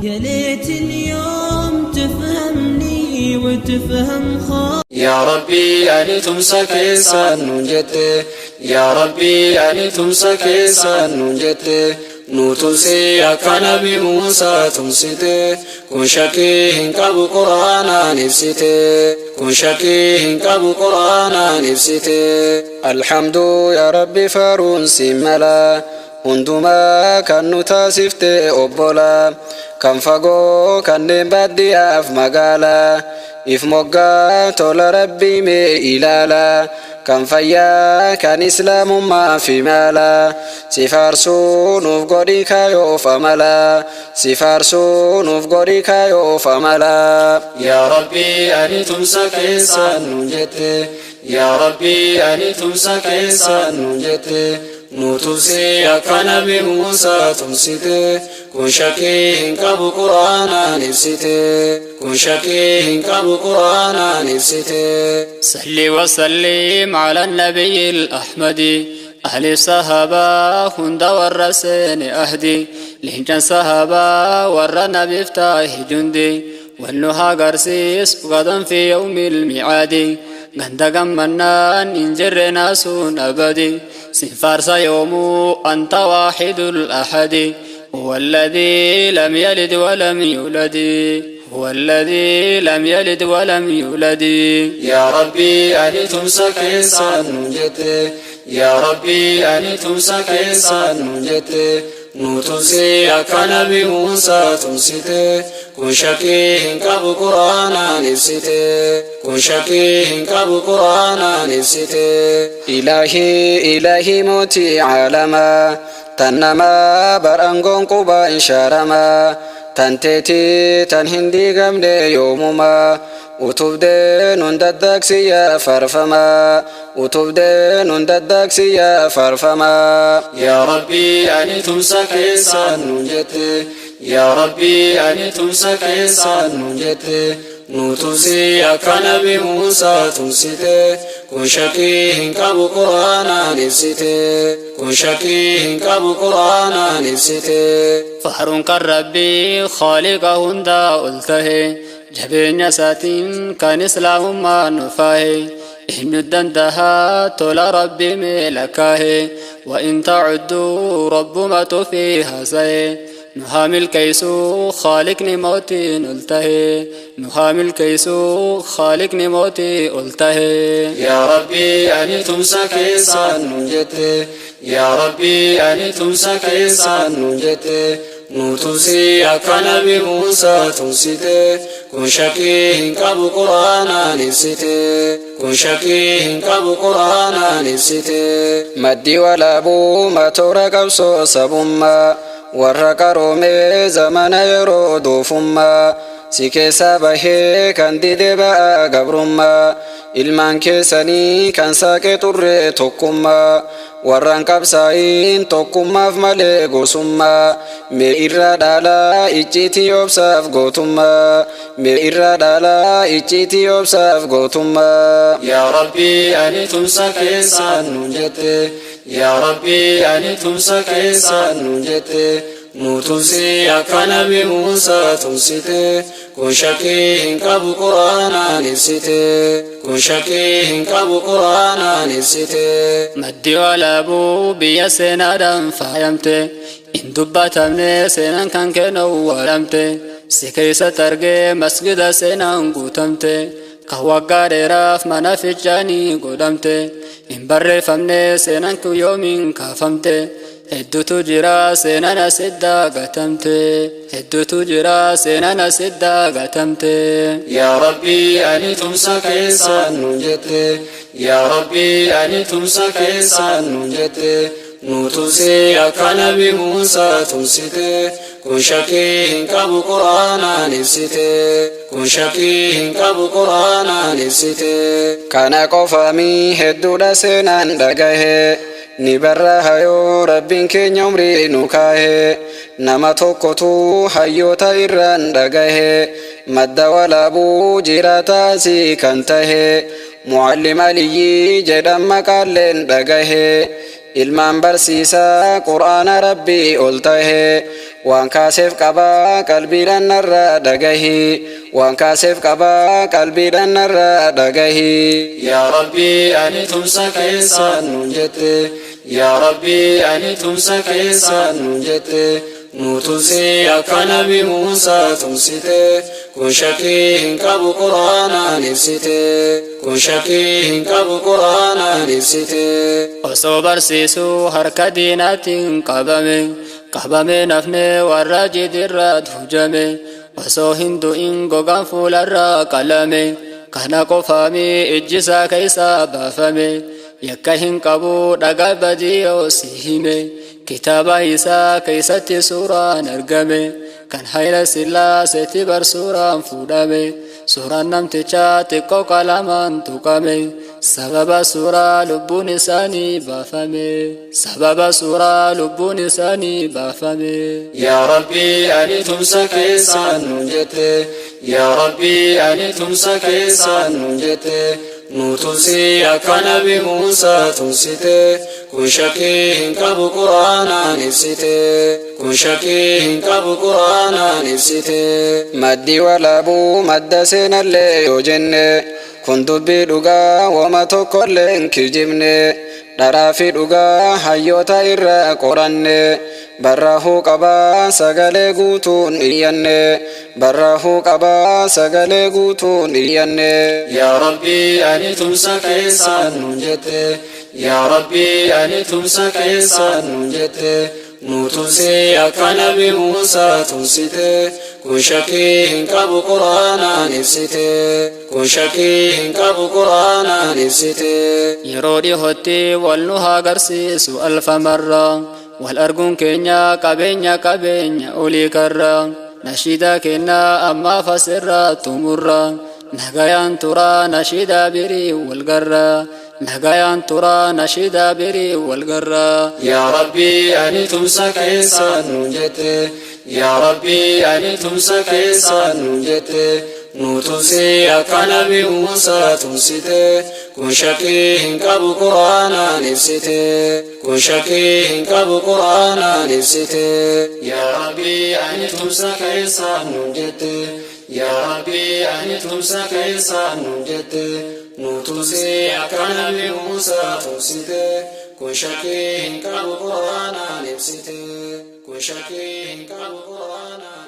يا ليت اليوم تفهمني وتفهم خاطري. Yaa Rabbii, ani tumsa keessaan nuun jette. Yaa Rabbii, ani tumsa keessaan nuun jette. Nu tumsi akka Nabi Muusaa tumsite. Kun shakkii hin qabu, Quraanaan ibsite. Kun shakkii hin qabu, Quraanaan ibsite. Alhamdu yaa Rabbi, faaruun si mala. Hundumaa kan nu taasifte obbola. Kan fagoo, kanneen baadiyyaaf magaalaa. If moggaa tola Rabbii mee ilaala. Kan fayyaa, kan islaamummaa fi maala. Si faarsuu nuuf godhi kaayoof amala. Si faarsuu nuuf godhi kaayoof amala. Yaa Rabbii, ani tumsa keessaan nuun jette. Yaa Rabbii, ani tumsa keessaan nuun jette. Nu tumsi akka Nabi Muusaa tumsite. Kun shakkii hin qabu, Quraanaan ibsite. Kun shakkii hin qabu, Quraanaan ibsite. صل وسلم على النبي الأحمد، أهل الصحابة هند والرسين أهدي لهجن صحابة ور نبي افتاه جندي والنها قرسيس غدا في يوم الميعاد. غند منان إنجر ناس أبدي سنفارس يوم أنت واحد الأحد، هو الذي لم يلد ولم يولد، هو الذي لم يلد ولم يولد. Yaa Rabbii, ani tumsa keessaan nuun jette. Yaa Rabbii, ani tumsa keessaan nuun jette. Nu tumsi akka Nabi Muusaa tumsite. Kun shakkii hin qabu, Quraanaan ibsite. Kun shakkii hin qabu, Quraanaan ibsite. Ilaahii, ilaahii, mootii caalamaa. Tan namaa barangoon quba inshaaramaa. Tan teetii tan hin diigamne yoomumaa. Utubdee nun daddaqsiyyaa farfamaa. Utubdee nun daddaqsiyyaa farfamaa. Yaa Rabbii, ani tumsa keessaan nuun jette. Yaa Rabbii, ani tumsa keessaan nuun jette. Nu tumsi akka Nabi Muusaa tumsite. Kun shakkii hin qabu, Quraanaan ibsite. Kun shakkii hin qabu, Quraanaan ibsite. Faaruun kan Rabbii Khaaliqa hundaa ol tahe, jabeenya isaatiin kan islaamummaa nu faahe. Eenyu dandahaa tola Rabbii mee lakkaahe? وإن تعدوا rabbumatu fi hasaye. Nu haa milkeessuu Khaaliqni mootiin ol tahe. Nu haa milkeessuu Khaaliqni mootii ol tahe. Yaa Rabbii, ani tumsa keessaan nuun jette. Yaa Rabbii, ani tumsa keessaan nuun jette. Nu tumsi akka Nabi Muusaa tumsite. Kun shakkii hin qabu, Quraanaan ibsite. Kun shakkii hin qabu, Quraanaan ibsite. Maddii Walaabuu matoora qabsoo sabummaa. Warra qaroomee zamana yeroo doofummaa. Si keessaa bahee kan dide ba'aa gabrummaa. Ilmaan keessanii kan saaqee turre tokkummaa. Warraan qabsaa'iin tokkummaaf malee gosummaa. Mee irraa dhaalaa icciitii obsaaf gootummaa. Mee irraa dhaalaa icciitii obsaaf gootummaa. Yaa Rabbii, ani tumsa keessaan nuun jette. Yaa Rabbii, ani tumsa keessaan nuun jette. Nu tumsi akka Nabi Muusaa tumsite. Kun shakkii hin qabu, Quraanaan ibsite. Kun shakkii hin qabu, Quraanaan ibsite. Maddi Walaabuu biyya seenaadhaan faayamte, hin dubbatamne seenaan kan kennu walamte. Si keessatti argee masgida seenaan guutamte, kan waggaa dheeraaf mana fichaanii godhamte. Hin barreeffamne seenaan kun yoomiin kaafamte. Hedduutu jira seenaan asiddaa gatamte. Hedduutu jira seenaan asiddaa gatamte. Yaa Rabbii, ani tumsa keessaan nuun jette. Yaa Rabbii, ani tumsa keessaan nuun jette. Nu tumsi akka Nabi Muusaa tumsite. Kun shakkii hin qabu, Quraanaan ibsite. Kun shakkii hin qabu, Quraanaan ibsite. Kana qofaami, hedduudha seenaan dhagahe. Ni barra hayoo Rabbiin keenya umrii nu kaahe. Nama tokkotu hayyoota irraan dhagahe. Madda Walaabuu jiraataasii kan tahe. Muallim Aliyyii jedhan maqaalleen dhagahe. Ilmaan barsiisaa Qur'aana Rabbii ol tahe. Waan kaaseef qabaa qalbiidhaan narraa dhagahi. Waan kaaseef qabaa qalbiidhaan narraa dhagahi. Yaa Rabbii ani tumsa keessaan nuun jette. Yaa Rabbii ani tumsa keessaan nuun jette. Nu tumsi akka Nabi Muusaa tumsite. Kun shakkii hin qabu Quraanaan ibsite. Kun shakkii hin qabu Quraanaan ibsite. Osoo barsiisuu harka diinaatiin qabame, qabame nafne warra jidirraa hujame. Osoo hin du'in gogaan fuularraa qalame, kana qofaami ijjisaa keessaa baafame. Yakka hin qabu dhagaa badii yoo si hime, kitaaba isaa keessatti suuraan argame. Kan Hayila Sillaaseetti bar suuraan fuudhame. Suuraan namtichaa xiqqoo qalamaan tuqame. Sababa suuraa lubbuun isaanii baafame. Sababa suuraa lubbuun isaanii baafame. Yaa Rabbii ani tumsa keessaan nuun jette. Yaa Rabbii ani tumsa keessaan nuun jette. Nu tumsi akka Nabi Muusaa tumsite. Kun shakkii hin qabu Quraanaan ibsite. Kun shakkii hin qabu Quraanaan ibsite. Maddi Walaabuu madda seenallee yoo jenne, kun dubbii dhugaa wama tokkollee hin kijibne. Dharaa fi dhugaa hayyoota irraa qoranne. Barraahuu qabaa sagalee guutuun iyyanne. Barraahuu qabaa sagalee guutuun iyyanne. Yaa Rabbii ani tumsa keessaan nuun jette. Yaa Rabbii ani tumsa keessaan nuun jette. Nu tumsi akka Nabi Muusaa tumsite. Kun shakkii hin qabu Quraanaan ibsite. Kun shakkii hin qabu Quraanaan ibsite. Yeroo dhihootti wal nu haa agarsiisu alfa marra. Wal arguun keenya qabeenya qabeenya olii karra. Nashiidaa kennaa ammaaf asirraa xumurra. Nagayaan turaa nashiidaa birii wal garra. Nagayaan turaa nashiidaa birii wal garra. Yaa Rabbii ani tumsa keessaan nuun jette. Yaa Rabbii ani tumsa keessaan nuun jette. Nu tumsi akka Nabi Muusaa tumsite. Kun shakkii hin qabu Quraanaan ibsite. Kun shakkii hin qabu Quraanaan ibsite. Yaa Rabbii ani tumsa keessaan nuun jette. Yaa Rabbii ani tumsa keessaan nuun jette. Nu tumsi akka Nabi Muusaa tumsite. Kun shakkii hin qabu Quraanaan ibsite. Kun shakkii hin qabu Quraanaan.